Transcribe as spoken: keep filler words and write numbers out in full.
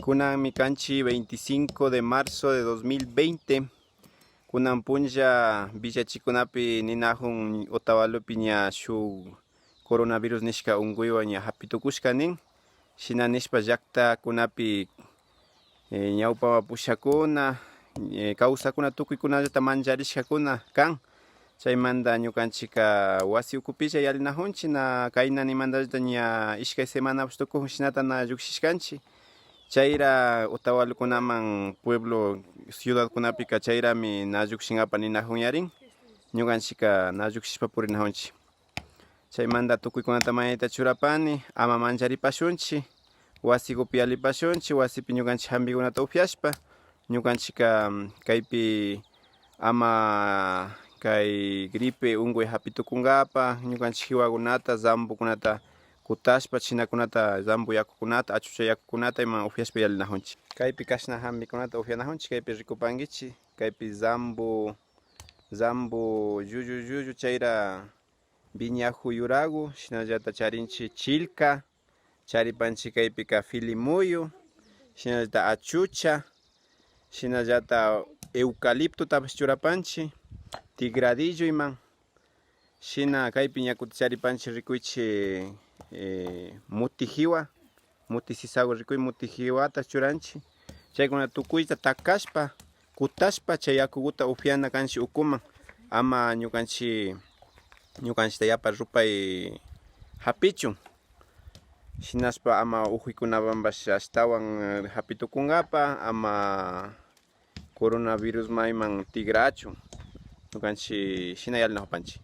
Kunanmi kanchi veinticinco de marzo de dos mil veinte. Kunan punlla villachikunapi ninajun Otavalopi ña shuk coronavirus nishka unkuywan ña japi tukushka nin. Shina nishpa llaktakunapi, eh, ñawpaman pushakuna, eh, kawsakuna tukuykunallata mancharishkakuna kan. Chaymanta ñukanchika wasi ukupilla yalinajunchi, na kayna nimantallata ña ishkay semanapash tukujun shinata na llukshishkanchi. Chayra Otavalokunaman pueblo ciudadkunapika chayrami na llukshinkapak ninajun yarin. Ñukanchika na llukshishpa purinajunchi. Chaymanta tukuykunata mayayta churapani, ama mancharipashunchi, wasikupi yalipashunchi, wasipi ñukanchik jampikunata upiashpa, ñukanchika, mm, kaypi ama kay gripe unkuy japi tukunkapak, ñukanchik jiwakunata, zampukunata kutashpa, chinakunata, zampu yakukunata, achucha yakukunata ima upiashpa yalinajunchik. Kaypi kashna jampikunata upianajunchik, kaypi rikupankichik, kaypi zampu, zampu llullu llullu, chayra viñaju yuraku, shinallata charinchik chilka, charipanchik kaypika filimuyu, shinallata achucha, shinallata eucaliptotapash churapanchik, tigradillo ima. Shina kaypi ña kutin charipanchik rikuychik, eh, muti jiwa, muti sisagu rikuy, muti jiwata churanchik. Chaykuna tukuyta takashpa, kutashpa, chay yakuguta upiana kanchik ukuman, ama ñukanchik, ñukanchikta yapa rupay japichun. Shinashpa ama ujuykunamanpash ashtawan, eh, japi tukunkapak, ama coronavirus mayman tigrachun. Ñukanchik shina yalinajupanchik.